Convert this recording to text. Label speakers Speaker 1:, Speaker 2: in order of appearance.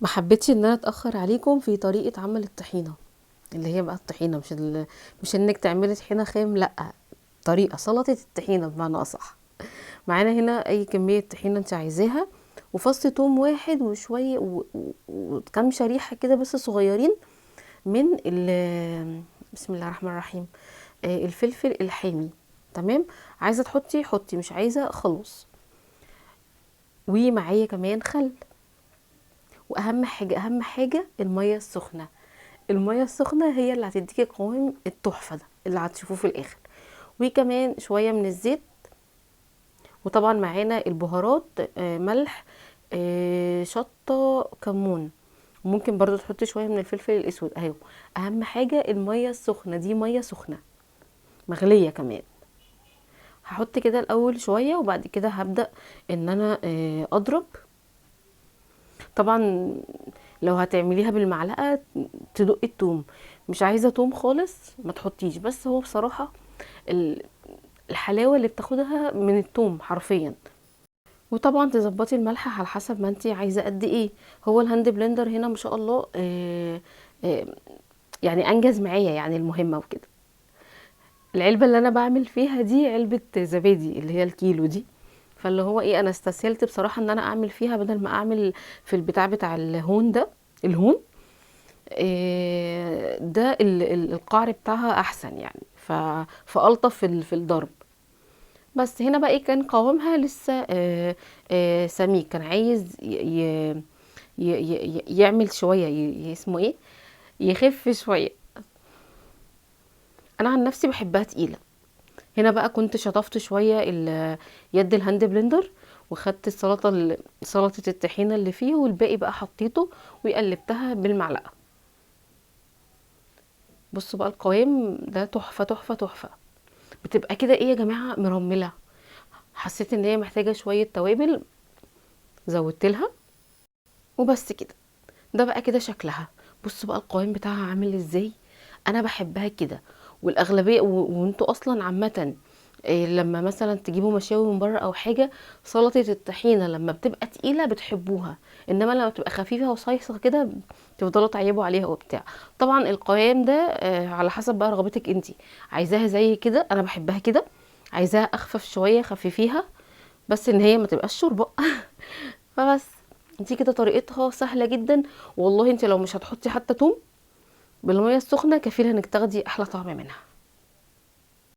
Speaker 1: ما حبيتش ان انا اتاخر عليكم في طريقه عمل الطحينه، اللي هي بقى الطحينه مش انك تعملي طحينه خام، لا، طريقه سلطة الطحينه بمعنى اصح. معانا هنا اي كمية طحينه انت عايزاها، وفص توم واحد وشوية وكم شريحة كده بس صغيرين من بسم الله الرحمن الرحيم، الفلفل الحامي. تمام، عايزه تحطي حطي، مش عايزه خلاص. ومعايا كمان خل، واهم حاجة، اهم حاجة المية السخنة. المية السخنة هي اللي هتديكي قوام التحفة ده اللي هتشوفوه في الاخر. وكمان شوية من الزيت، وطبعا معانا البهارات، ملح، شطه، كمون، ممكن برضو تحطي شوية من الفلفل الاسود اهو. اهم حاجة المية السخنة دي، مية سخنة مغليه كمان. هحط كده الاول شوية، وبعد كده هبدا ان انا اضرب. طبعا لو هتعمليها بالمعلقه تدقي التوم، مش عايزه توم خالص ما تحطيش، بس هو بصراحة الحلاوة اللي بتاخدها من التوم حرفيا. وطبعا تظبطي الملح على حسب ما انتي عايزه قد ايه. هو ال hand blender هنا ما شاء الله، انجز معايا المهمة وكده. العلبة اللي انا بعمل فيها دي علبة زبادي اللي هي الكيلو دي، فاللي هو ايه، انا استسهلت بصراحة ان انا اعمل فيها بدل ما اعمل في البتاع بتاع الهون ده. الهون، ده القعر بتاعها احسن يعني، فالطف في الضرب. بس هنا بقى ايه، كان قوامها لسه، سميك، كان عايز يعمل شوية، اسمه ايه، يخف شوية. انا عن نفسي بحبها تقيلة. هنا بقى كنت شطفت شوية يد ال hand blender، وخدت سلطة الطحينه اللي فيه، والباقي بقى حطيته وقلبتها بالمعلقه. بصوا بقى القوام ده تحفة تحفة تحفة. بتبقى كده ايه يا جماعة، مرمله. حسيت ان هي محتاجه شوية توابل، زودت لها وبس كده. ده بقى كده شكلها. بصوا بقى القوام بتاعها عامل ازاي. انا بحبها كده، والاغلبيه وانتوا اصلا عامة، لما مثلا تجيبوا مشاوي من بره او حاجة، سلطة الطحينه لما بتبقى تقيلة بتحبوها، انما لما بتبقى خفيفة وصيصه كده تفضلوا تعيبوا عليها وبتاع. طبعا القوام ده، على حسب بقى رغبتك انتي، عايزاها زي كده، انا بحبها كده، عايزاها اخفف شوية خففيها، بس ان هي ما تبقاش شوربة. فبس دي كده طريقتها سهلة جدا والله. انت لو مش هتحطي حتى توم، بالمية السخنة كفيله انك تاخدي احلى طعم منها.